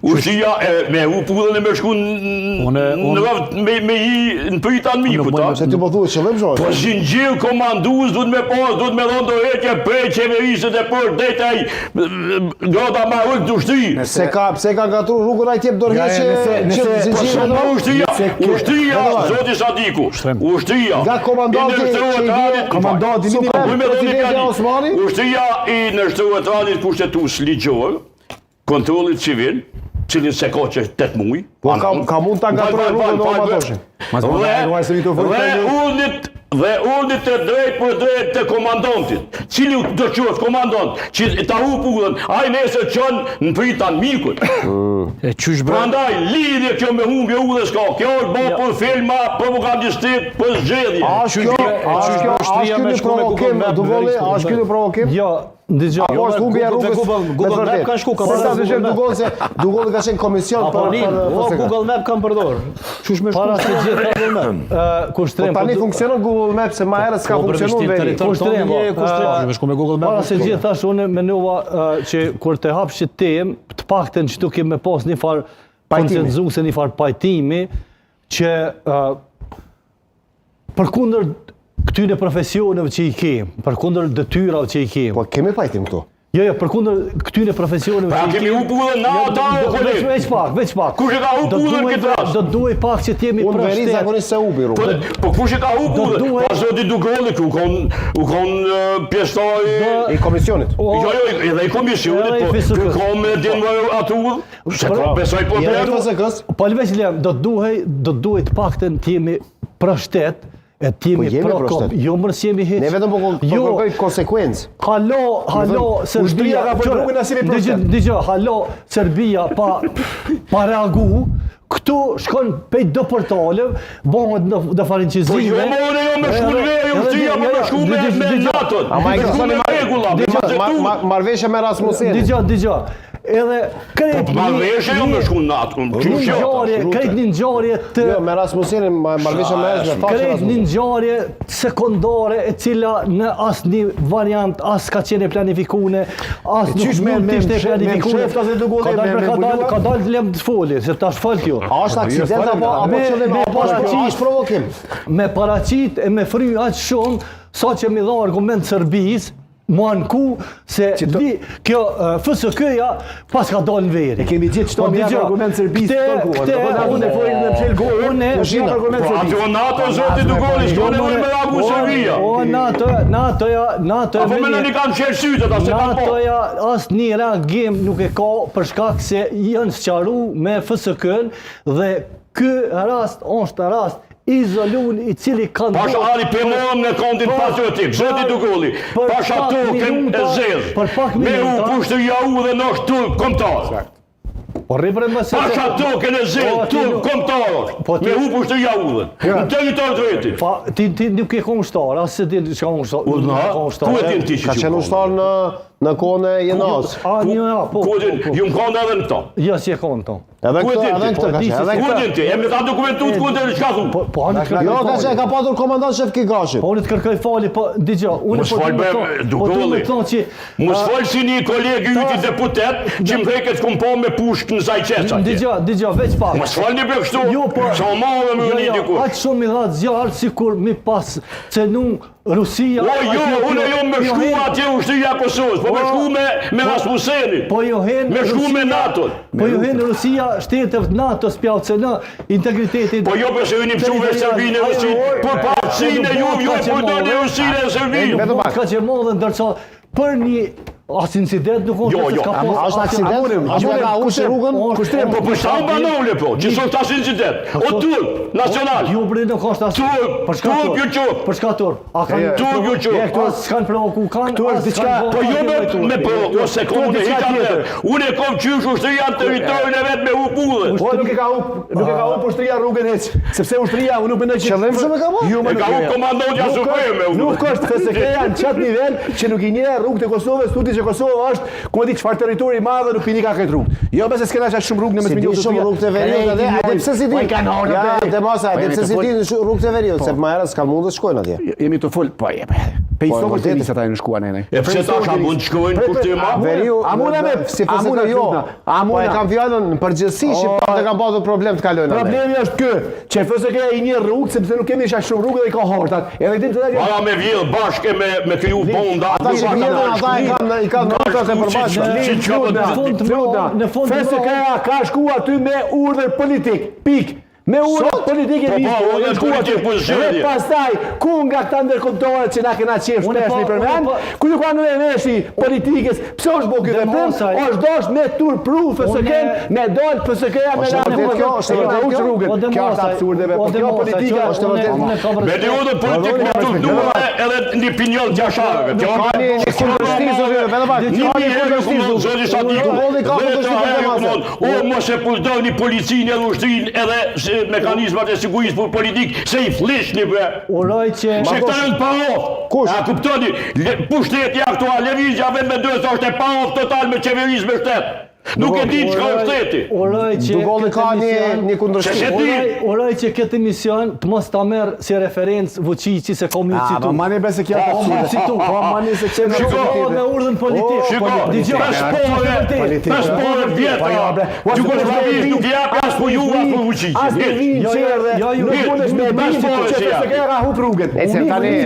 Ushtria e me hup udhën e me shku në në me me hi në pritë t'anmikut, a? Se ti po thua qëllim shoh. Po zinxhir komandues duhet me pas, duhet me dhënë dorëheqje prej qeverisë dhe për deri te ai grada ma e ulët në ushtri. Pse ka pse ka ngatru rrugën ai t'jep dorëheqje nëse nëse po ushtria, ushtria zoti Sadiku, ushtria. Nga komandanti që i bie komandanti presidenti Osmani, ushtria i nënshtrohet rendit kushtetues ligjor, Kontrollit civil, cilin s'e ka që 8 muaj. Po ka ka mund ta ngatrojë rrugën o Matoshin. Dhe dhe urdhnit dhe urdhnit të drejtpërdrejtë të komandantit, cili do të quhet komandant, që ta hup udhën, ai nesër çon në pritë t'anmikut. Mm. E qysh bre? Prandaj lidhje kjo me humbje udhës ka. Kjo është bërë për filma propagandistik për zgjedhje. A është kjo? A është kjo? A është ky një provokim? Dugolli, a është ky një provokim? Jo, Dëgjo, apo është humbja e rrugës Google, Google Map ka shku, ka parë dëgjoj Google se Google ka qenë komision për për po, Google Map kanë përdor. Qysh me shku? Para se gjithë Google Map. Ë, Kushtrim. Po tani po funksionon Google Map se më herët s'ka po, funksionuar veri. Kushtrim, Kushtrim, me shku me Google Map. Para se gjithë thash unë menova që kur të hapsh këtë temë, të paktën që kemi me pas një farë konsensusi, një farë pajtimi që Përkundër këtyre profesioneve që i kem, përkundër detyrave që i kem. Po kemi pajtim këtu. Jo, jo, përkundër këtyre profesioneve pra, që i kem. Pra kemi hup udhën na ata o koleg. Veç, veç pak, veç pak. Kush e ka hup udhën këtë rast? Do duhej pak që të jemi pro shtet. Unë veri zakonisht s'e hupi rrugën. Po, po kush e ka hup udhën? Po zoti Dugolli ku kon u kon pjesëtar i komisionit. Jo, jo, edhe i komisionit, po ku ka me din më atë udhë? Se ka besoj po të FSK-s. Po veç lem, do duhej, do duhej të paktën të jemi pro shtet, e të jemi po pro komb. Jo më s'jemi hiç. Ne vetëm po, po jo, kërkoj konsekuencë. Halo, halo, Serbia ka bërë rrugën as jemi pro shtet. Dëgjo, halo, Serbia pa pa reagu, këtu shkon pej do portale, bëhet në në farë incizime. Po jo, më unë jo me shku në veri, ushtria, po me shku me me NATO. Ama e me rregulla, me marrëveshje me Rasmussen. Dëgjo, dëgjo. Edhe krejt po, marrëveshje jo me shku në NATO. Një ngjarje, krejt një ngjarje të Jo, me Rasmussenin, marrëveshje me me Thaçin. Krejt një ngjarje sekondare e cila në asnjë variant as ka qenë e planifikune, as nuk mund të ishte e planifikune. Ka dalë ka dalë, ka dalë lem të foli, se tash fol kjo. A është aksident apo apo qëllim apo është provokim? Me paraqit e me fry aq shumë sa që mi dha argument Serbisë Mu anku se li, kjo FSK-ja pas ka dalë në veri. E kemi gjithë qëto po, me jep argument Serbisë të kohën. Këte, unë e fojnë me mshel gojën, unë e jep argument po, Serbisë. Po aty NATO, zoti Dugolli, s'ka nevojë me reagu Serbia. O, NATO, NATO-ja, NATO-ja... Apo me në një kanë mshel sytë, ata s'e kanë po. NATO-ja asnjë reagim nuk e ka për shkak se janë sqaru me FSK-n dhe ky rast është rast izolun i cili ka ndodhur... Pasha Ari pe morëm në kontin patriotik, zoti Dugolli, pasha tokën e zezë, për pak me u ushtria udhën është turp kombëtar. Po rri bre më se... Pasha tokën e zezë, po, turp kombëtar është, po, me u ushtria udhën, në territor të vetin. Pa, ti, ti nuk je kon ushtar, as se din çka ushtar. Urdhna, ku e din ti që Ka qenë ushtar në në kohën e JNA-s. A, një, po, Ku e din, po, po. ju më kanë edhe në këto. Jo, si e kanë këto. Edhe këtë, edhe këtë, ka qenë, edhe këtë. Ku e din ti? E me ta dokumentu ku e din çka thu? Po, po anë të kërkoj Jo, ka qenë, ka patur komandant Shefki Gashi. Po unë të kërkoj falje, po dëgjo, unë po të më thonë, po të më thonë që Mos fol si një koleg i yti deputet që më preket kum po me pushkë në Zajçec atje. Dëgjo, dëgjo, veç pak. Mos fol një bre kështu. Jo, po. Sa më dhe më jo, një jo, diku. Aq shumë i dha zjarr sikur mi pas cenu Rusia... O jo, unë jo me shku atje ushtria e Kosovës, po me shku me, me po, Rasmussenin, po jo hen, me shku me NATO-n. Po jo hen Rusia, shtetet e NATO-s p'jau cenon integritetin... Po jo përse ju një mësu me Serbinë e Rusinë, për pavarësinë e ju, ju e përdorni Rusinë e Serbinë. Vetëm pak. Ka që modhe, ndërsa për një as incident nuk është jo, jo. ka pas. A është aksident? A është ka hup rrugën? Kushtrim, po për sa banole po, që s'është as incident. O turp nacional. Jo bre nuk është as. Turp, për çka turp ju qoftë. Për çka turp? A kanë turp ju qoftë. Këtu s'kan provoku kanë. Këtu është diçka. Po jo me me po, ose ku unë hiç atë. Unë e kam qysh ushtria në territorin e vet me hup udhën. Po nuk e ka hup, nuk e ka hup ushtria rrugën hiç, sepse ushtria unë nuk mendoj që qëllimshëm e ka bërë. Jo, e ka hup komandantja supreme. Nuk është FSK-ja në qat nivel që nuk i njeh rrugët e Kosovës, tuti që Kosova është, ku me di çfarë territori i madh dhe nuk pini ka këtë rrugë. Jo, pse s'kena aq shumë rrugë në mes Si di shumë rrugët e veriut edhe, a di pse si di? Po i kanë orë. Ja, dhe masa, a di pse si di rrugët e veriut, se më herët s'ka mundur të shkojnë atje. Jemi të fol, po jep. Pe i Po, sokës vërtet. të ata janë shkuar nene. E pse tash a mund të shkojnë kur të ma? Veriu, A muna me si a FSK muna jo. A Po e muna. kam fjalën në përgjithësi shqiptarët e kanë pasur problem të kalojnë andej. Problemi është ky, që FSK i një rrugë sepse nuk kemi aq shumë rrugë dhe i ka hartat. Edhe dim të dalë Para me vjell bashkë me me kriju bonda. Ata që vjedhin, ata e kanë i kanë rrotat e përbashkëta. Që që po Në fund të Flutna, në fund të FSK-ja ka shku aty me urdhër politik. Pik. Me urdhër politik e Po, po, nisë, urdhër janë shku aty. politik për zgjedhje. Dhe pastaj, ku nga këta ndërkombëtarët që na kena qef Unë shpesh po- mi përmend, unë po- ku ju kanë në veshi politikës, pse është bo ky veprim? Demosaj. Është dasht me turpru FSK-n, me dal FSK-ja me Është la vërtet kjo, është e vërtet ka kjo? rrugën. O Kjo është Demosaj, absurde ve, o po kjo Demosaj, politika që është unë- vërtet. unë kam Me respekt. një udhë politik me turpnua edhe një pinjoll gjasharëve. Kjo Ka një një kundërshti zoti, vetëm pak. Një Ka një mijë herë kundërshti ku zoti. zoti Sadiku. Dugolli ka Dhjetë kundërshti për herë ku Demasën. thonë, O mos e përdorni policinë edhe ushtrinë edhe se- mekanizmat e sigurisë për politik se i flishni bre. Uroj që Se këta janë pa off. Kush? A kuptoni? Le, pushteti aktual, lëvizja vetëvendosje është e pa off total me qeverisë me shtet. Nuk e din çka është shteti. Uroj që Dugolli këtë ka një emision- një kundërshti. Se se di. Uroj, uroj që këtë emision të mos ta merr si referencë Vučići se ka më A, citu. po mani besë kjo është Po, absurde. më citu. Po mani se që Shiko. Po me urdhën politik. Shiko, Dëgjoj. pas pore, pas pore vjetra, Po jo, bre. Jugosllavisë nuk jap as po ju as po Vučići. As në vinë Jo, jo, çerdhe, jo, jo, nuk jo, mundesh me jo, bind jo, që jo, FSK-ja ka hup rrugën. E se tani.